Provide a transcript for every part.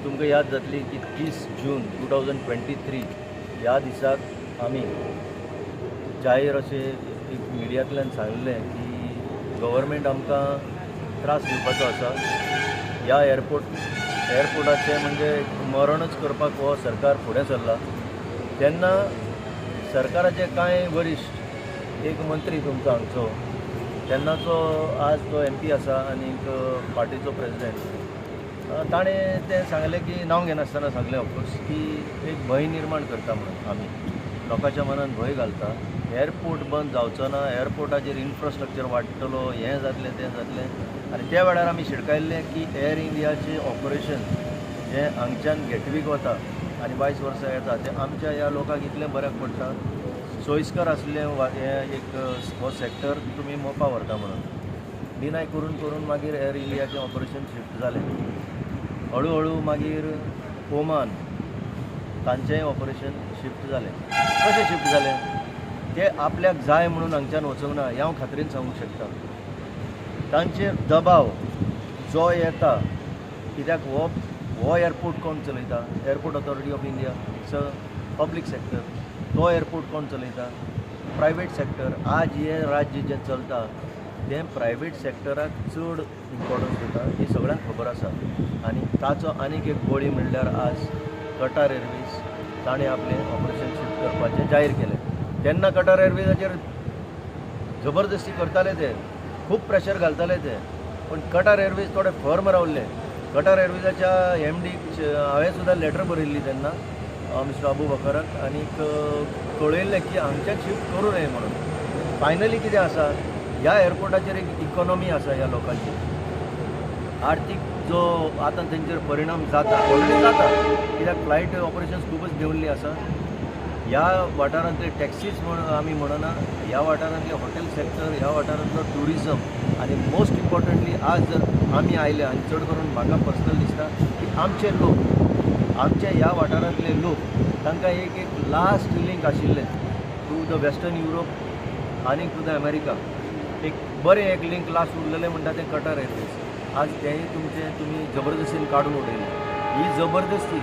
तुमकां याद जातली की 30 जून 2023 ह्या दिसाक आमी जाहीर अशें एक मिडियांतल्यान सांगलें की गव्हर्मेंट आमकां त्रास दिवपाचो आसा. ह्या एअरपोर्टाचें म्हणजे मरणच करपाक हो सरकार फुडें सरला. तेन्ना सरकाराचे कांय वरिश्ठ, एक मंत्री तुमचो हांगचो तेन्नाचो, आज तो MP आसा आनी पार्टीचो प्रेजिडेंट, ताणें तें सांगलें की नांव घेनासतना सांगलें ऑफकोर्स की एक भंय निर्माण करता म्हणून आमी लोकांच्या मनान भंय घालता. एअरपोर्ट बंद जावचो ना, एअरपोर्टाचेर इन्फ्रास्ट्रक्चर वाडटलो, हें जातलें तें जातलें. आनी त्या वेळार आमी शिडकायल्लें की एअर इंडियाचें ऑपरेशन जें हांगच्यान गेटवीक वता आनी वायस वर्सा येता तें आमच्या ह्या लोकांक इतलें बऱ्याक पडटा. सोयीस्कर आसलें हें एक हो सेक्टर तुमी मोपा व्हरता म्हणून डिनाय करून करून मागीर एअर इंडियाचें ऑपरेशन शिफ्ट जालें. हळू हळू मागीर ओमान तांचेंय ऑपरेशन शिफ्ट जालें. कशें शिफ्ट जालें ते आपल्याक जाय म्हणून हांगच्यान वचूंक ना हें हांव खात्रीन सांगूंक शकता. तांचेर दबाव जो येता, कित्याक हो हो एअरपोर्ट कोण चलयता? Airport Authority of India, it's a public sector. तो एअरपोर्ट कोण चलयता? Private sector. आज हें राज्य जें चलता तें प्रायवेट सेक्टराक चड इम्पॉर्टन्स दिता ही सगळ्यांक खबर आसा. आनी ताचो आनीक एक बळी म्हणल्यार आज कटार एअरवेज ताणें आपलें ऑपरेशन शिफ्ट करपाचें जाहीर केलें. तेन्ना कटार एअरवेजाचेर जबरदस्ती करताले, ते खूब प्रेशर घालताले ते, पूण कटार एअरवेज थोडे फर्म रावल्ले. कटार एअरवेजाच्या MD हांवें सुद्दां लेटर बरयल्ली तेन्ना मिस्टर अबू बकराक आनीक कळयल्लें की हांगच्यान शिफ्ट करूं नये म्हणून. फायनली कितें आसा, ह्या एअरपोर्टाचेर एक इकॉनॉमी आसा ह्या लोकांची, आर्थीक जो आतां तेंचेर परिणाम जाता, ऑलरेडी जाता, कित्याक फ्लायट ऑपरेशन्स खुबूच देंवल्लीं आसा. ह्या वाठारांतले टॅक्सीज म्हण आमी म्हणना, ह्या वाठारांतले हॉटेल सेक्टर, ह्या वाठारांतलो ट्युरिजम आनी मोस्ट इम्पॉर्टंटली आज जर आमी आयले आनी चड करून म्हाका पर्सनल दिसता की आमचे लोक, आमचे ह्या वाठारांतले लोक, तांकां एक एक लास्ट लिंक आशिल्लें टू the western Europe आनी टू the America, एक बरें एक लिंक लास्ट उरलेलें म्हणटा तें कटार एअरवेज. आज तेंय तुमचें तुमी जबरदस्तीन काडून उडयलें. ही जबरदस्ती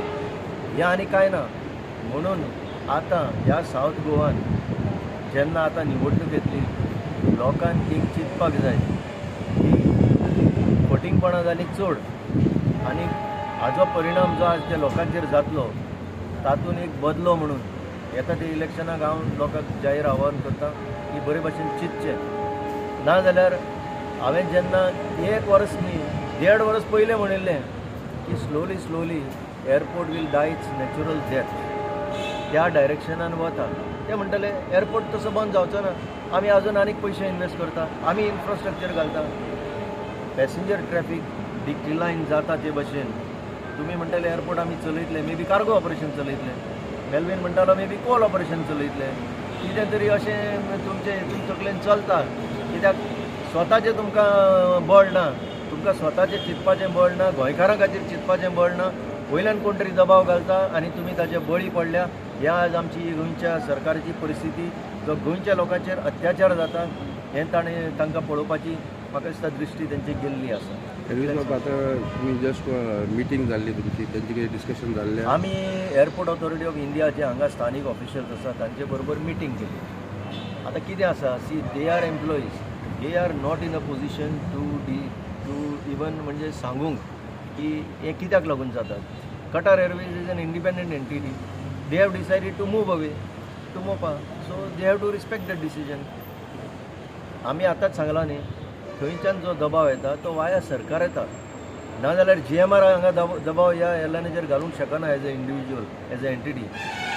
हें आनी कांय ना. म्हणून आतां ह्या सावथ गोवान जेन्ना आतां निवडणूक येतली, लोकांक एक चिंतपाक जाय की फटींगपणां जालीं चड आनी हाजो परिणाम जो आज त्या लोकांचेर जातलो तातूंत एक बदलो म्हणून येता ते इलेक्शनाक हांव लोकांक जाहीर आव्हान करता की बरे भाशेन चिंतचें. ना जाल्यार हांवें जेन्ना एक वर्स न्ही, देड वर्स पयलें म्हणिल्लें की slowly slowly airport will die its natural death, त्या डायरेक्शनान वता. ते म्हणटले एअरपोर्ट तसो बंद जावचो ना, आमी अजून आनीक पयशे इन्वेस्ट करता, आमी इन्फ्रास्ट्रक्चर घालता. पॅसेंजर ट्रॅफीक डिक्लायन जाता ते भशेन तुमी म्हणटले एअरपोर्ट आमी चलयतले, मे बी कार्गो ऑपरेशन चलयतले, मेलवीन म्हणटालो मे बी कोल ऑपरेशन चलयतले, कितें तरी अशें तुमचे हितून तकलेन चलता. कित्याक स्वताचें तुमकां बळ ना, तुमकां स्वताचें चिंतपाचें बळ ना, गोंयकारां खातीर चिंतपाचें बळ ना, वयल्यान कोण तरी दबाव घालता आनी तुमी ताचे बळी पडल्या. ह्या आज आमची गोंयच्या सरकाराची परिस्थिती, जो गोंयच्या लोकांचेर अत्याचार जाता हें ताणें तांकां पळोवपाची म्हाका दिसता दृश्टी तेंची गेल्ली आसा. एरवीज बाब, आतां तुमी जस्ट मिटींग जाल्ली तुमची, तेंचे कितें डिस्कशन जाल्लें? आमी एअरपोर्ट ऑथॉरिटी ऑफ इंडिया जे हांगा स्थानीक ऑफिशियल्स आसा तांचे बरोबर मिटींग केली. आतां कितें आसा, see, they are employees, they are not in a position to even म्हणजे सांगूंक की हें कित्याक लागून जाता. Qatar Airways is an independent entity. They have decided to move away to Mopa, so they have to respect that decision. आमी आतांच सांगलां न्ही, थंयच्यान जो दबाव येता तो वाया सरकार येता. नाजाल्यार GMR हांगा दबाव ह्या एअरलायनीचेर घालूंक शकना as a individual, as a entity.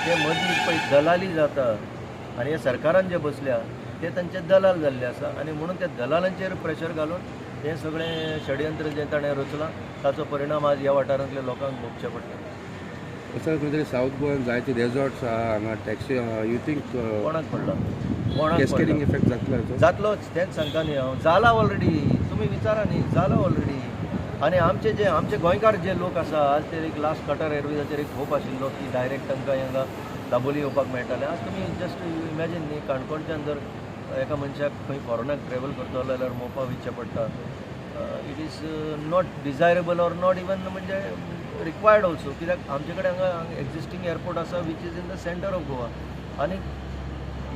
ते मदीं पळय दलाली जाता आनी हे सरकारान जे बसल्या ते तांचे दलाल जाल्ले आसा आनी म्हणून त्या दलालांचेर प्रेशर घालून हें सगळें षडयंत्र जें ताणें रचलां ताचो परिणाम आज ह्या वाठारांतल्या लोकांक भोगचें पडटा. सर, खंय तरी सावथ गोवान जायते रेजॉर्ट्स आहा हांगा, टॅक्सी आहा, you think कोणाक पडला? कोणाक? कॅस्केडिंग इफेक्ट जातलो हाचो? जातलोच, तेंच सांगता न्ही हांव. जाला ऑलरेडी, तुमी विचारा न्ही, जाला ऑलरेडी. आनी आमचे जे आमचे गोंयकार जे लोक आसा आज ते एक लास्ट कटार एअरवेजाचेर एक होप आशिल्लो की डायरेक्ट तांकां हांगा दाबोली येवपाक मेळटालें. आज तुमी जस्ट इमॅजीन न्ही, काणकोणच्यान जर एका मनशाक खंय फॉरेनाक ट्रॅवल करतलो जाल्यार मोपा वयचें पडटा. It is not desirable or not even म्हणजे required also, कित्याक आमचे कडेन हांगा एक्झिस्टींग एअरपोर्ट आसा which is in the center of Goa आनी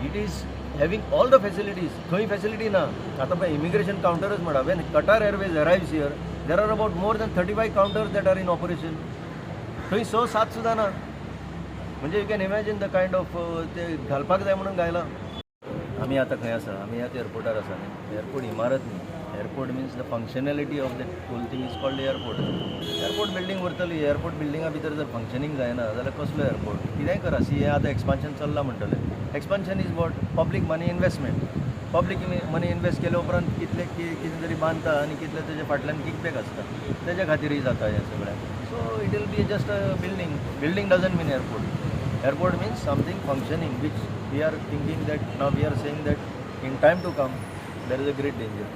it is having all the facilities. खंय फॅसिलिटी ना. आतां पळय, इमिग्रेशन कावंटरच म्हणा, when Qatar Airways arrives here, there are about more than 35 counters that are in operation. थंय स सात सुद्दां ना. म्हणजे you can imagine the kind of ते घालपाक जाय म्हणून घायला. आमी आतां खंय आसा? आमी ह्याच एअरपोर्टार आसा न्ही. एअरपोर्ट इमारत न्ही. Airport means the functionality of that whole thing is called airport. Airport building उरतली. एअरपोर्ट बिल्डिंगा भितर जर फंक्शनींग जायना जाल्यार कसलो एअरपोर्ट? कितेंय करा. सी, हें आतां एक्सपान्शन चल्लां म्हणटलें. Expansion is what? Public money investment. Public money invest केल्या उपरांत कितले कितें तरी बांदता आनी कितले तेजे फाटल्यान किकबॅक आसता, तेज्या खातीरय जाता हें सगळें. So it will be just a building. Building doesn't mean airport. Airport means something functioning, which we are thinking that now we are saying that in time to come there is a great danger.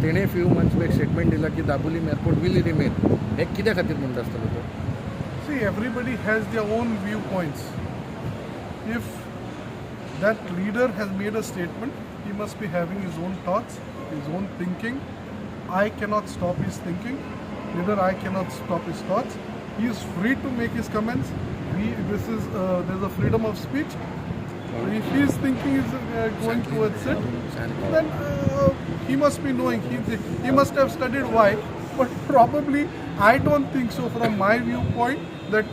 तेणे few months back statement दिला की Dabolim airport will remain. हे कित्या खातीर म्हणटा आसतलो तो? See, everybody has their own viewpoints. If that leader has made a statement, he must be having his own thoughts, his own thinking. I cannot stop his thinking, neither I cannot stop his thoughts. He is free to make his comments. We, this is there's a freedom of speech. So if his thinking is going towards it, then he must be knowing. He must have studied why. But probably, I don't think so from my viewpoint that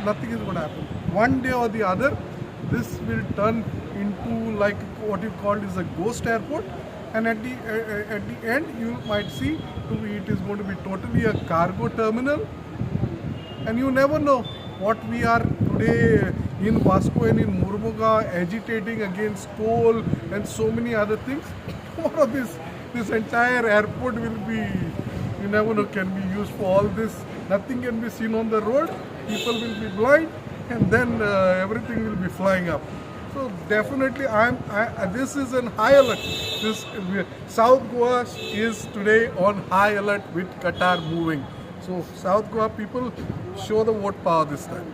nothing is going to happen. One day or the other, this will turn into like what you called is a ghost airport. And at the end, you might see to be, it is going to be totally a cargo terminal, and you never know what we are today in Vasco and in Mormugao agitating against coal and so many other things. Tomorrow this entire airport will be, you never know, can be used for all this. Nothing can be seen on the road. People will be blind, and then everything will be flying up. So definitely, this is an high alert. This South Goa is today on high alert with Qatar moving. So South Goa people, show the vote power this time.